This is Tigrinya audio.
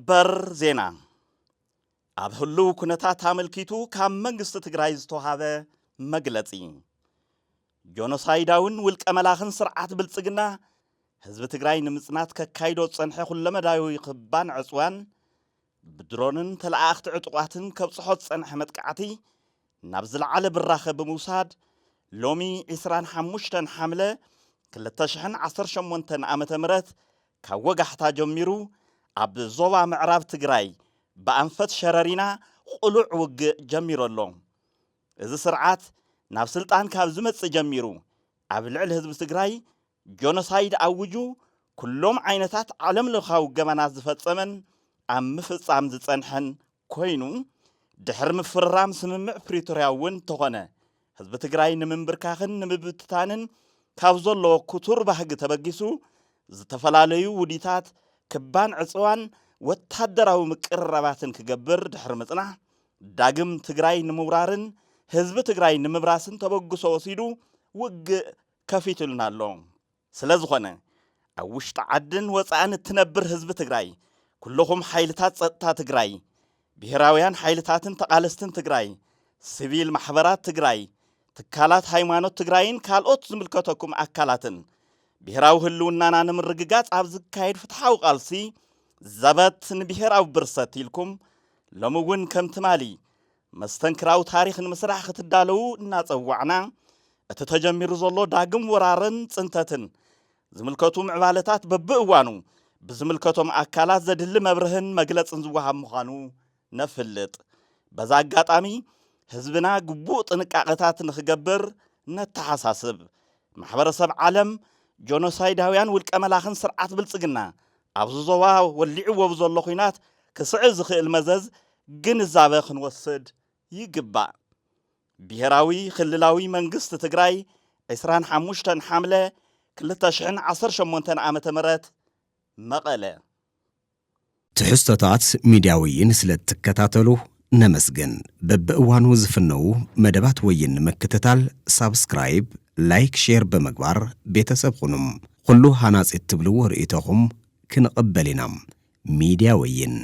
በር ዜና። ኣብ ህልው ኩነታት ኣመልኪቱ ካብ መንግስቲ ትግራይ ዝተውሃበ መግለጺ። ጆኖሳይዳውን ውልቀ መላኽን ስርዓት ብልጽግና ህዝቢ ትግራይ ንምጽናት ከካይዶ ዝጸንሐ ኩለመዳያዊ ክባን ዕጽዋን ብድሮንን ተለኣኣኽቲ ዕጡቓትን ከብጽሖ ዝጸንሐ መጥቃዕቲ ናብ ዝለዓለ ብራኸ ብምውሳድ ሎሚ ዕስራን ሓሙሽተን ሓምለ ክልተ ሽሕን ዓሰርተ ሸሞንተን ዓመተ ምህረት ካብ ወጋሕታ ጀሚሩ ኣብ ዞባ ምዕራብ ትግራይ ብኣንፈት ሸረሪና ቁሉዕ ውግእ ጀሚሩ ኣሎ። እዚ ስርዓት ናብ ስልጣን ካብ ዝመጽእ ጀሚሩ ኣብ ልዕሊ ህዝቢ ትግራይ ጆኖሳይድ ኣውጁ ኩሎም ዓይነታት ዓለም ለኻዊ ገበናት ዝፈጸመን ኣብ ምፍጻም ዝጸንሐን ኮይኑ ድሕሪ ምፍርራም ስምምዕ ፕሪቶርያ እውን እንተኾነ ህዝቢ ትግራይ ንምንብርካኽን ንምብትታንን ካብ ዘለዎ ክቱር ባህጊ ተበጊሱ ዝተፈላለዩ ውዲታት ክባን ዕፅዋን ወታደራዊ ምቅርራባትን ክገብር ድሕሪ ምፅናሕ ዳግም ትግራይ ንምውራርን ህዝቢ ትግራይ ንምብራስን ተበግሶ ወሲዱ ውግእ ከፊቱልና ኣሎ። ስለ ዝኾነ ኣብ ውሽጢ ዓድን ወፃእን እትነብር ህዝቢ ትግራይ፣ ኩልኹም ሓይልታት ፀጥታ ትግራይ፣ ብሄራውያን ሓይልታትን ተቓለስትን ትግራይ፣ ሲቪል ማሕበራት ትግራይ፣ ትካላት ሃይማኖት ትግራይን ካልኦት ዝምልከተኩም ኣካላትን ብሄራዊ ህልውናና ንምርግጋፅ ኣብ ዝካየድ ፍትሓዊ ቃልሲ ዘበት ንብሄራዊ ብርሰት ኢልኩም ሎሚ እውን ከም ትማሊ መስተንክራዊ ታሪኽ ንምስራሕ ክትዳለዉ እናጸዋዕና፣ እቲ ተጀሚሩ ዘሎ ዳግም ወራርን ጽንተትን ዝምልከቱ ምዕባለታት በብእዋኑ ብዝምልከቶም ኣካላት ዘድሊ መብርህን መግለጽን ዝወሃብ ምዃኑ ነፍልጥ። በዛ ኣጋጣሚ ህዝብና ግቡእ ጥንቃቐታት ንኽገብር ነተሓሳስብ። ማሕበረሰብ ዓለም ጆኖሳይዳውያን ውልቀ መላኽን ስርዓት ብልጽግና ኣብዚ ዞባ ወሊዕዎ ብዘሎ ኹናት ክስዕብ ዝኽእል መዘዝ ግንዛበ ክንወስድ ይግባእ። ብሄራዊ ክልላዊ መንግስቲ ትግራይ ዕስራን ሓሙሽተን ሓምለ ክልተ ሽሕን ዓሰርተ ሸሞንተን ዓመተ ምህረት መቐለ። ትሕዝቶታት ሚድያ ወይን ስለ እትከታተሉ ነመስግን። በብእዋኑ ዝፍነዉ መደባት ወይን ንምክትታል ሳብስክራይብ፣ ላይክ፣ ሼር ብምግባር ቤተሰብ ኩኑም። ኩሉ ሃናጺ እትብልዎ ርእይቶኹም ክንቕበል ኢና። ሚድያ ወይን።